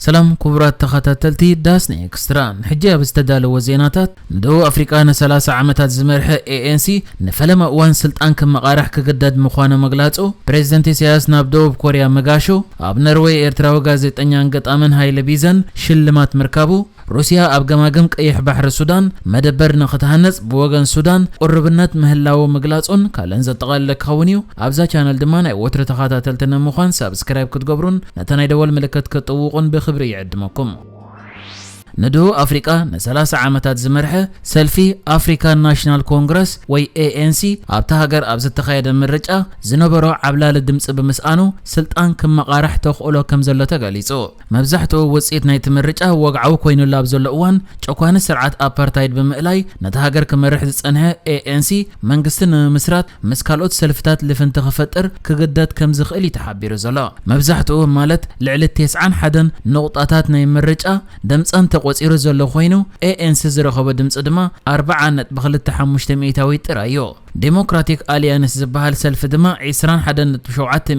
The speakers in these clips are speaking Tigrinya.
ሰላም ክቡራት ተኸታተልቲ ዳስኒ ኤክስትራ፣ ሕጂ ኣብ ዝተዳለወ ዜናታት፣ ንደቡብ ኣፍሪቃ ን30 ዓመታት ዝመርሐ ኤ ኤን ሲ ንፈለማ እዋን ስልጣን ክመቓራሕ ክግደድ ምዃኑ ምግላጹ፣ ፕሬዚደንት ኢሳያስ ናብ ደቡብ ኮርያ ምጋሹ፣ ኣብ ነርወይ ኤርትራዊ ጋዜጠኛን ገጣምን ሃይለ ቢዘን ሽልማት ምርካቡ፣ ሩስያ ኣብ ገማግም ቀይሕ ባሕሪ ሱዳን መደበር ንኽትሃነጽ ብወገን ሱዳን ቁርብነት ምህላዉ ምግላጹን ካልእን ዘጠቓለለ ክኸውን እዩ። ኣብዛ ቻነል ድማ ናይ ወትሪ ተኸታተልቲ ንምዃን ሳብስክራይብ ክትገብሩን ነታ ናይ ደወል ምልክት ክትጥውቑን ብኽብሪ ይዕድመኩም። ንደቡብ ኣፍሪቃ ን30 ዓመታት ዝመርሐ ሰልፊ ኣፍሪካን ናሽናል ኮንግረስ ወይ ኤ ኤን ሲ ኣብታ ሃገር ኣብ ዝተኻየደ ምርጫ ዝነበሮ ዓብላሊ ድምፂ ብምስኣኑ ስልጣን ክመቓራሕ ተኽእሎ ከም ዘሎ ተገሊጹ። መብዛሕትኡ ውፅኢት ናይቲ ምርጫ ወግዓዊ ኮይኑሉ ኣብ ዘሎ እዋን ጨኳኒ ስርዓት ኣፓርታይድ ብምእላይ ነታ ሃገር ክመርሕ ዝጸንሐ ኤ ኤን ሲ መንግስቲ ንምምስራት ምስ ካልኦት ሰልፍታት ልፍንቲ ክፈጥር ክግደድ ከም ዝኽእል እዩ ተሓቢሩ ዘሎ። መብዛሕትኡ ማለት ልዕሊ 91 ነቑጣታት ናይ ምርጫ ደምጸን ተቖጺሩ ዘሎ ኮይኑ፣ ኤ ኤን ሲ ዝረኸቦ ድምጺ ድማ 40.25% ጥራይ እዩ። ዴሞክራቲክ ኣሊያንስ ዝበሃል ሰልፊ ድማ 21.7%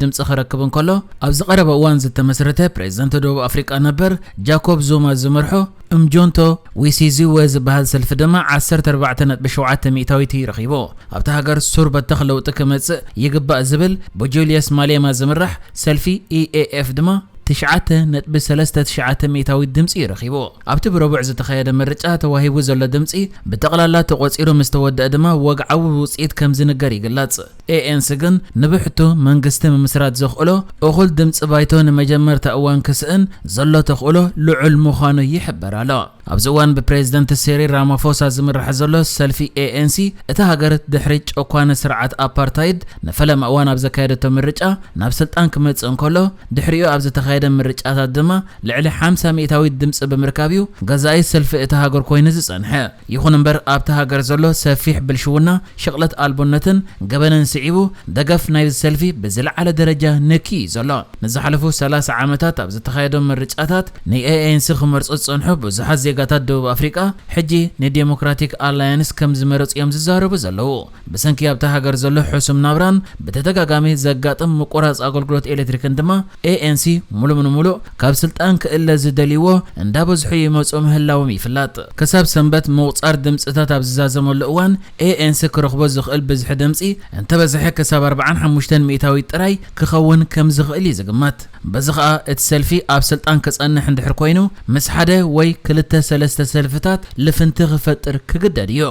ድምጺ ክረክብ እንከሎ፣ ኣብዚ ቀረባ እዋን ዝተመስረተ ፕሬዚደንት ደቡብ ኣፍሪቃ ነበር ጃኮብ ዙማ ዝመርሖ እምጆንቶ ዊሲዚወ ዝበሃል ሰልፊ ድማ 14.7% ረኺቡ። ኣብታ ሃገር ሱር በተኽ ለውጢ ክመጽእ ይግባእ ዝብል ብጁልየስ ማሌማ ዝምራሕ ሰልፊ ኢ ኤ ኤፍ ድማ 9.39% ድምጺ እዩ ረኺቡ። ኣብቲ ብረቡዕ ዝተኻየደ ምርጫ ተዋሂቡ ዘሎ ድምጺ ብጠቕላላ ተቖጺሩ ምስ ተወደአ ድማ ወግዓዊ ውጽኢት ከም ዝንገር ይግለጽ። ኤ ኤን ሲ ግን ንብሕቱ መንግስቲ ምምስራት ዘኽእሎ እኹል ድምጺ ባይቶ ንመጀመርታ እዋን ክስእን ዘሎ ተኽእሎ ልዑል ምዃኑ ይሕበር ኣሎ። ኣብዚ እዋን ብፕሬዚደንት ሴሪል ራማፎሳ ዝምራሕ ዘሎ ሰልፊ ኤ ኤን ሲ እታ ሃገር ድሕሪ ጨኳኒ ስርዓት ኣፓርታይድ ንፈለማ እዋን ኣብ ዘካየደቶ ምርጫ ናብ ስልጣን ክመጽእ እንከሎ፣ ድሕሪኡ ኣብ ዝተኻየደ ምርጫታት ድማ ልዕሊ 50% ድምጺ ብምርካብ እዩ ገዛኢ ሰልፊ እታ ሃገር ኮይኑ ዝጸንሐ። ይኹን እምበር ኣብታ ሃገር ዘሎ ሰፊሕ ብልሽውና፣ ሽቕለት ኣልቦነትን ገበንን ስዒቡ ደገፍ ናይዚ ሰልፊ ብዝለዓለ ደረጃ ንኪ እዩ ዘሎ። ንዝሓለፉ 30 ዓመታት ኣብ ዝተኻየዱ ምርጫታት ን ኤ ኤን ሲ ክመርጹ ዝጸንሑ ብዙሓት ዜጋታት ደቡብ ኣፍሪቃ ሕጂ ንዴሞክራቲክ ኣላያንስ ከም ዝመረጹ እዮም ዝዛረቡ ዘለዉ። ብሰንኪ ኣብታ ሃገር ዘሎ ሕሱም ናብራን ብተደጋጋሚ ዘጋጥም ምቁራጽ ኣገልግሎት ኤሌክትሪክን ድማ ኤ ኤን ሲ ሙሉእ ንሙሉእ ካብ ስልጣን ክእለ ዝደልይዎ እንዳበዝሑ ይመጹ ምህላዎም ይፍለጥ። ክሳብ ሰንበት ምቑጻር ድምጽታት ኣብ ዝዛዘመሉ እዋን ኤ ኤን ሲ ክረኽቦ ዝኽእል ብዝሒ ድምጺ እንተበዝሐ ክሳብ 45% ጥራይ ክኸውን ከም ዝኽእል እዩ ዝግመት። በዚ ኸኣ እቲ ሰልፊ ኣብ ስልጣን ክጸንሕ እንድሕር ኮይኑ ምስ ሓደ ወይ ክልተ ሰለስተ ሰልፍታት ልፍንቲ ክፈጥር ክግደድ እዩ።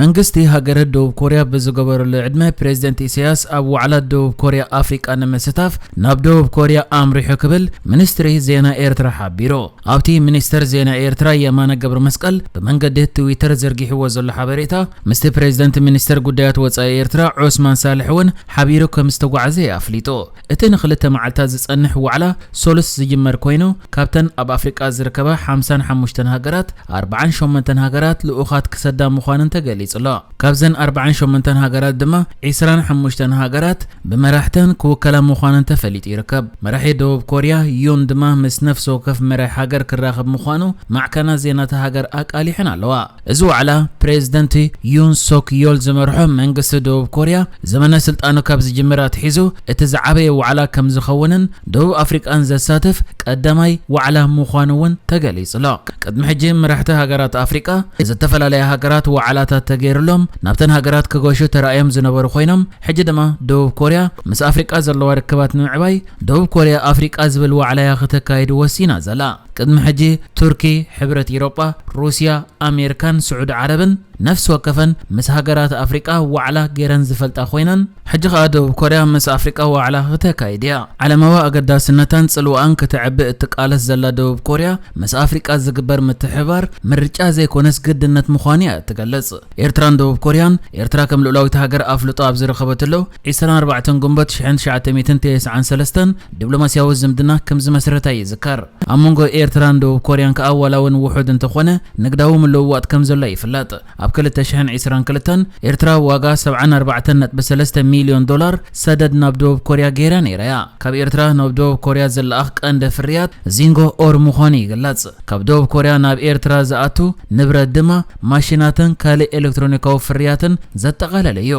መንግስቲ ሃገረ ደቡብ ኮርያ ብዝገበረሉ ዕድመ ፕሬዚደንት ኢሳያስ ኣብ ዋዕላ ደቡብ ኮርያ ኣፍሪቃ ንምስታፍ ናብ ደቡብ ኮርያ ኣምሪሑ ክብል ሚኒስትሪ ዜና ኤርትራ ሓቢሩ። ኣብቲ ሚኒስተር ዜና ኤርትራ የማነ ገብረ መስቀል ብመንገዲ ትዊተር ዘርጊሕዎ ዘሎ ሓበሬታ ምስቲ ፕሬዚደንት ሚኒስተር ጉዳያት ወጻኢ ኤርትራ ዑስማን ሳልሕ እውን ሓቢሩ ከም ዝተጓዓዘ ኣፍሊጡ። እቲ ንክልተ መዓልታት ዝጸንሕ ዋዕላ ሶሉስ ዝጅመር ኮይኑ፣ ካብተን ኣብ ኣፍሪቃ ዝርከባ 55 ሃገራት 48 ሃገራት ልኡኻት ክሰዳ ምዃነን ተገሊጹ ኣሎ። ካብዘን 48 ሃገራት ድማ 25 ሃገራት ብመራሕተን ክውከላ ምዃነን ተፈሊጡ ይርከብ። መራሒ ደቡብ ኮርያ ዩን ድማ ምስ ነፍሲ ወከፍ መራሒ ሃገር ክራኸብ ምዃኑ ማዕከናት ዜና እታ ሃገር ኣቃሊሐን ኣለዋ። እዚ ዋዕላ ፕሬዚደንት ዩን ሶክ ዮል ዝመርሖ መንግስቲ ደቡብ ኮርያ ዘመነ ስልጣኑ ካብ ዝጅምር ኣትሒዙ እቲ ዝዓበየ ዋዕላ ከም ዝኸውንን ደቡብ ኣፍሪቃን ዘሳትፍ ቀዳማይ ዋዕላ ምዃኑ እውን ተገሊጹ ኣሎ። ቅድሚ ሕጂ መራሕቲ ሃገራት ኣፍሪቃ ዝተፈላለያ ሃገራት ዋዕላታት ተገይሩሎም ናብተን ሃገራት ክገሹ ተራእዮም ዝነበሩ ኮይኖም፣ ሕጂ ድማ ደቡብ ኮርያ ምስ ኣፍሪቃ ዘለዋ ርክባት ንምዕባይ ደቡብ ኮርያ ኣፍሪቃ ዝብል ዋዕላ እያ ክተካይድ ወሲና ዘላ። ቅድሚ ሕጂ ቱርኪ፣ ሕብረት ኢሮጳ፣ ሩስያ፣ ኣሜሪካን ስዑዲ ዓረብን ነፍሲ ወከፈን ምስ ሃገራት ኣፍሪቃ ዋዕላ ገይረን ዝፈልጣ ኮይነን፣ ሕጂ ኸኣ ደቡብ ኮርያ ምስ ኣፍሪቃ ዋዕላ ክተካይድ እያ። ዓለማዊ ኣገዳስነታን ጽልዋኣን ክተዕቢ እትቃለስ ዘላ ደቡብ ኮርያ ምስ ኣፍሪቃ ዝግበር ምትሕብባር ምርጫ ዘይኮነስ ግድነት ምዃኑ እያ እትገልጽ። ኤርትራን ደቡብ ኮርያን፣ ኤርትራ ከም ልኡላዊት ሃገር ኣፍልጦ ኣብ ዝረኸበትሉ 24 ግንቦት 1993 ዲፕሎማስያዊ ዝምድና ከም ዝመስረታ ይዝከር። ኣብ መንጎ ኤርትራን ደቡብ ኮርያን ከኣ ዋላ እውን ውሑድ እንተኾነ ንግዳዊ ምልውዋጥ ከም ዘሎ ይፍለጥ። ኣብ 2022 ኤርትራ ዋጋ 74.3 ሚልዮን ዶላር ሰደድ ናብ ደቡብ ኮርያ ገይራ ነይራ እያ። ካብ ኤርትራ ናብ ደቡብ ኮርያ ዝለኣኽ ቀንዲ ፍርያት ዚንጎ ኦር ምዃኑ ይግለጽ። ካብ ደቡብ ኮርያ ናብ ኤርትራ ዝኣቱ ንብረት ድማ ማሽናትን ካልእ ኤሌክትሮኒካዊ ፍርያትን ዘጠቓለለ እዩ።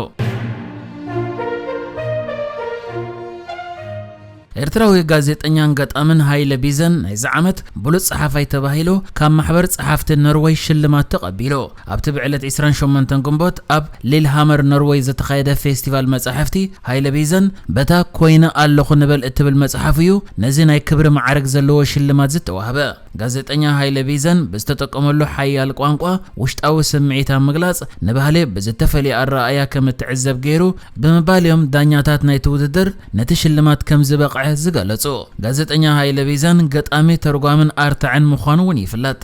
ኤርትራዊ ጋዜጠኛን ገጣምን ሃይለ ቢዘን ናይዚ ዓመት ብሉጽ ጸሓፋይ ተባሂሉ ካብ ማሕበር ጸሓፍቲ ኖርወይ ሽልማት ተቐቢሉ። ኣብቲ ብዕለት ዕስራን ሸሞንተን ግንቦት ኣብ ሊልሃመር ኖርወይ ዝተኻየደ ፌስቲቫል መጻሕፍቲ፣ ሃይለ ቢዘን በታ ኮይነ ኣለኹ ንበል እትብል መጽሓፉ እዩ ነዚ ናይ ክብሪ መዓርግ ዘለዎ ሽልማት ዝተዋህበ። ጋዜጠኛ ሃይለ ቢዘን ብዝተጠቀመሉ ሓያል ቋንቋ ውሽጣዊ ስምዒት ኣብ ምግላጽ፣ ንባህሊ ብዝተፈልየ ኣረኣእያ ከም እትዕዘብ ገይሩ ብምባል እዮም ዳኛታት ናይቲ ውድድር ነቲ ሽልማት ከም ዝበቕዐ ዝገለጹ። ጋዜጠኛ ሃይለ ቢዘን ገጣሚ፣ ተርጓምን ኣርታዕን ምዃኑ እውን ይፍለጥ።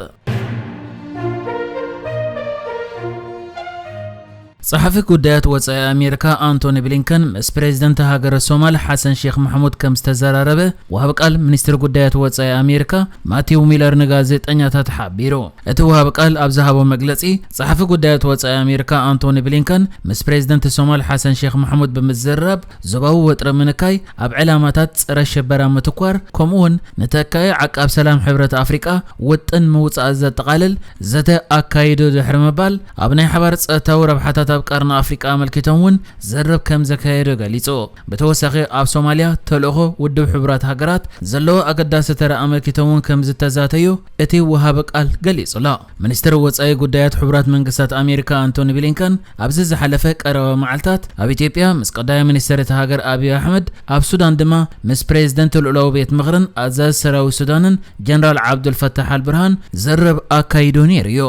ጸሓፊ ጉዳያት ወጻኢ ኣሜሪካ ኣንቶኒ ብሊንከን ምስ ፕሬዚደንት ሃገረ ሶማል ሓሰን ሼክ መሕሙድ ከም ዝተዘራረበ ወሃብ ቃል ሚኒስትሪ ጉዳያት ወጻኢ ኣሜሪካ ማቲው ሚለር ንጋዜጠኛታት ሓቢሩ። እቲ ወሃብ ቃል ኣብ ዝሃቦ መግለጺ፣ ጸሓፊ ጉዳያት ወጻኢ ኣሜሪካ ኣንቶኒ ብሊንከን ምስ ፕሬዚደንት ሶማል ሓሰን ሼክ መሕሙድ ብምዝርራብ ዞባዊ ወጥሪ ምንካይ፣ ኣብ ዕላማታት ጸረ ሽበራ ምትኳር፣ ከምኡውን ንተካኢ ዓቃብ ሰላም ሕብረት ኣፍሪቃ ውጥን ምውጻእ ዘጠቓልል ዘተ ኣካይዱ ድሕሪ ምባል፣ ኣብ ናይ ሓባር ጸጥታዊ ረብሓታት ኣብ ቀርኒ ኣፍሪቃ ኣመልኪቶም እውን ዝርርብ ከም ዘካየዱ ገሊጹ። ብተወሳኺ ኣብ ሶማልያ ተልእኾ ውድብ ሕቡራት ሃገራት ዘለዎ ኣገዳሲ ተራ ኣመልኪቶም እውን ከም ዝተዛተዩ እቲ ወሃቢ ቃል ገሊጹ ኣሎ። ሚኒስትር ወጻኢ ጉዳያት ሕቡራት መንግስታት ኣሜሪካ ኣንቶኒ ብሊንከን ኣብዚ ዝሓለፈ ቀረባ መዓልታት ኣብ ኢትዮጵያ ምስ ቀዳማይ ሚኒስትር እቲ ሃገር ኣብይ ኣሕመድ፣ ኣብ ሱዳን ድማ ምስ ፕሬዚደንት ልኡላዊ ቤት ምኽርን ኣዛዚ ሰራዊት ሱዳንን ጀነራል ዓብዱልፈታሕ ኣልብርሃን ዝርርብ ኣካይዱ ነይሩ እዩ።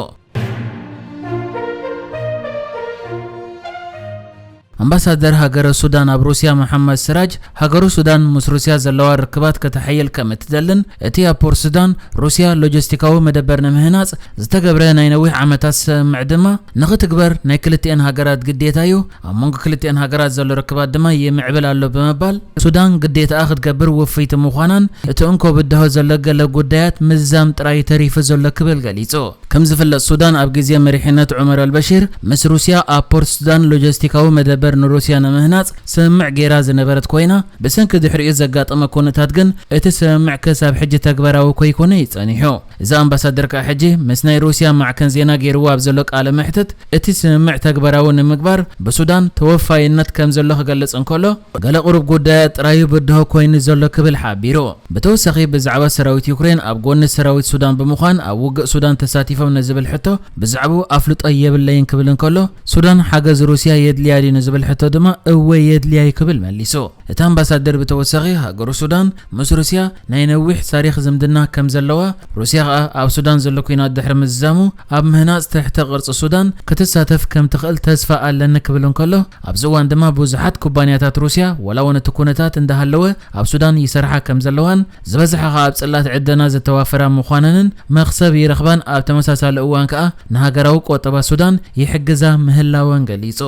ኣምባሳደር ሃገረ ሱዳን ኣብ ሩስያ መሓመድ ስራጅ፣ ሃገሩ ሱዳን ምስ ሩስያ ዘለዋ ርክባት ከተሐይል ከም እትደልን እቲ ኣብ ፖርት ሱዳን ሩስያ ሎጂስቲካዊ መደበር ንምህናጽ ዝተገብረ ናይ ነዊሕ ዓመታት ስምምዕ ድማ ንኽትግበር ናይ ክልቲኤን ሃገራት ግዴታ እዩ፣ ኣብ መንጎ ክልቲኤን ሃገራት ዘሎ ርክባት ድማ ይምዕብል ኣሎ ብምባል፣ ሱዳን ግዴታኣ ክትገብር ውፍይቲ ምዃናን እቲ እንኮ ብድሆ ዘሎ ገለ ጉዳያት ምዛም ጥራይ ተሪፉ ዘሎ ክብል ገሊጹ። ከም ዝፍለጥ ሱዳን ኣብ ግዜ መሪሕነት ዑመር ኣልበሺር ምስ ሩስያ ኣብ ፖርት ሱዳን ሎጂስቲካዊ መደበር ንሩስያ ንምህናጽ ስምምዕ ገይራ ዝነበረት ኮይና፣ ብሰንኪ ድሕሪኡ ዘጋጠመ ኩነታት ግን እቲ ስምምዕ ክሳብ ሕጂ ተግባራዊ ኮይኮነ እዩ ጸኒሑ። እዚ ኣምባሳደር ከኣ ሕጂ ምስ ናይ ሩስያ ማዕከን ዜና ገይርዎ ኣብ ዘሎ ቃለ መሕትት እቲ ስምምዕ ተግባራዊ ንምግባር ብሱዳን ተወፋይነት ከም ዘሎ ክገልጽ እንከሎ፣ ገለ ቁሩብ ጉዳያት ጥራዩ ብድሆ ኮይኑ ዘሎ ክብል ሓቢሩ። ብተወሳኺ ብዛዕባ ሰራዊት ዩክሬን ኣብ ጎኒ ሰራዊት ሱዳን ብምዃን ኣብ ውግእ ሱዳን ተሳቲፎም ንዝብል ሕቶ ብዛዕባኡ ኣፍልጦ የብለይን ክብል እንከሎ፣ ሱዳን ሓገዝ ሩስያ የድልያ ድዩ ንዝብል ሕቶ ድማ እወ የድልያ እዩ ክብል መሊሱ። እቲ ኣምባሳደር ብተወሳኺ ሃገሩ ሱዳን ምስ ሩስያ ናይ ነዊሕ ታሪኽ ዝምድና ከም ዘለዋ፣ ሩስያ ከኣ ኣብ ሱዳን ዘሎ ኲናት ድሕሪ ምዝዛሙ ኣብ ምህናጽ ትሕተ ቅርጺ ሱዳን ክትሳተፍ ከም ትኽእል ተስፋ ኣለኒ ክብል እንከሎ፣ ኣብዚ እዋን ድማ ብዙሓት ኩባንያታት ሩስያ ዋላ እውን እቲ ኩነታት እንዳሃለወ ኣብ ሱዳን ይሰርሓ ከም ዘለዋን ዝበዝሓ ከኣ ኣብ ጽላት ዕደና ዝተዋፈራ ምዃነንን መኽሰብ ይረኽባን ኣብ ተመሳሳሊ እዋን ከኣ ንሃገራዊ ቆጠባ ሱዳን ይሕግዛ ምህላወን ገሊጹ።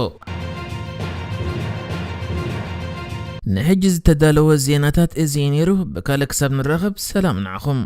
ንሕጂ ዝተዳለወ ዜናታት እዚ እዩ ነይሩ። ብካልእ ክሳብ ንራኸብ ሰላም ንዓኹም።